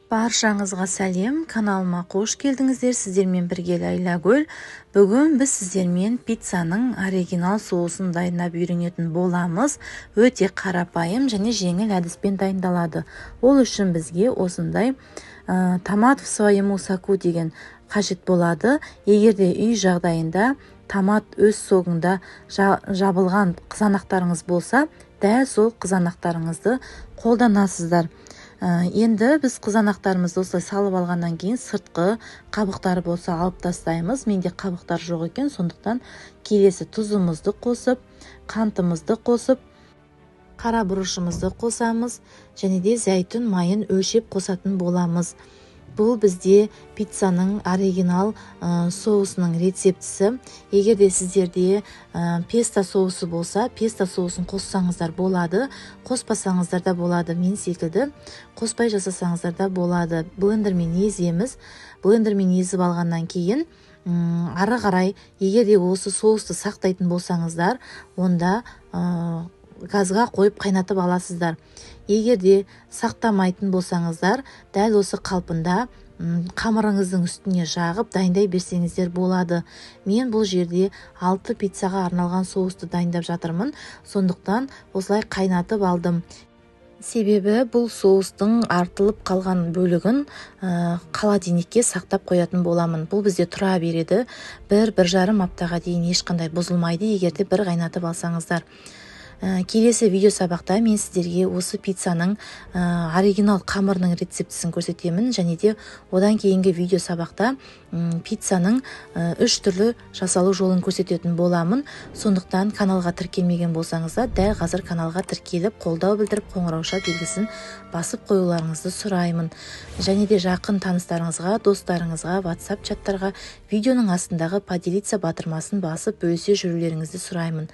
Баршаңызға сәлем, каналыма қош келдіңіздер. Сіздермен бірге Ләйләгүл. Бүгін біз сіздермен пиццаның оригинал соусын дайындап үйренетін боламыз. Өте қарапайым және жеңіл әдіспен дайындалады. Ол үшін бізге осындай томат в своему соку деген қажет болады. Егер де үй жағдайында томат өз согында жабылған қызанақтарыңыз болса, дәл сол қызанақтарыңызды қолданасыздар. Енді біз қызанақтарымызды осылай салып алғаннан кейін сыртқы қабықтары болса алып тастаймыз. Менде қабықтар жоқ екен, сондықтан келесі тұзымызды қосып, қантымызды қосып, қара бұрышымызды қосамыз және де зәйтүн майын өлшеп қосатын боламыз. Бұл бізде пиццаның оригинал соусының рецептісі. Егер де сіздерде песто соусы болса, песто соусын қоссаңыздар болады, қоспасаңыздар да болады. Мен секілді қоспай жасасаңыздар да болады. Блендермен еземіз. Блендермен езіп алғаннан кейін ары қарай, егер де осы соусты сақтайтын болсаңыздар, онда газға қойып қайнатып аласыздар. Егер де сақтамайтын болсаңыздар, дәл осы қалпында қамырыңыздың үстіне жағып дайындай берсеңіздер болады. Мен бұл жерде 6 пиццаға арналған соусты дайындап жатырмын, сондықтан осылай қайнатып алдым. Себебі бұл соустың артылып қалған бөлігін холодильникке сақтап қоятын боламын. Бұл бізде тұра береді, 1-1,5 аптаға дейін ешқандай бұзылмайды, егер де бір қайнатып алсаңыздар. Келесі видео сабақта мен сіздерге осы пиццаның оригинал қамырының рецептісін көрсетемін және де одан кейінгі видео сабақта пиццаның 3 түрлі жасалу жолын көрсететін боламын. Сондықтан каналға тіркелмеген болсаңыздар, дәл қазір каналға тіркеліп, қолдау білдіріп, қоңырауша белгісін басып қоюларыңызды сұраймын. Және де жақын таныстарыңызға, достарыңызға, WhatsApp чаттарға видеоның астындағы поделиться батырмасын басып бөлісе жүрулеріңізді сұраймын.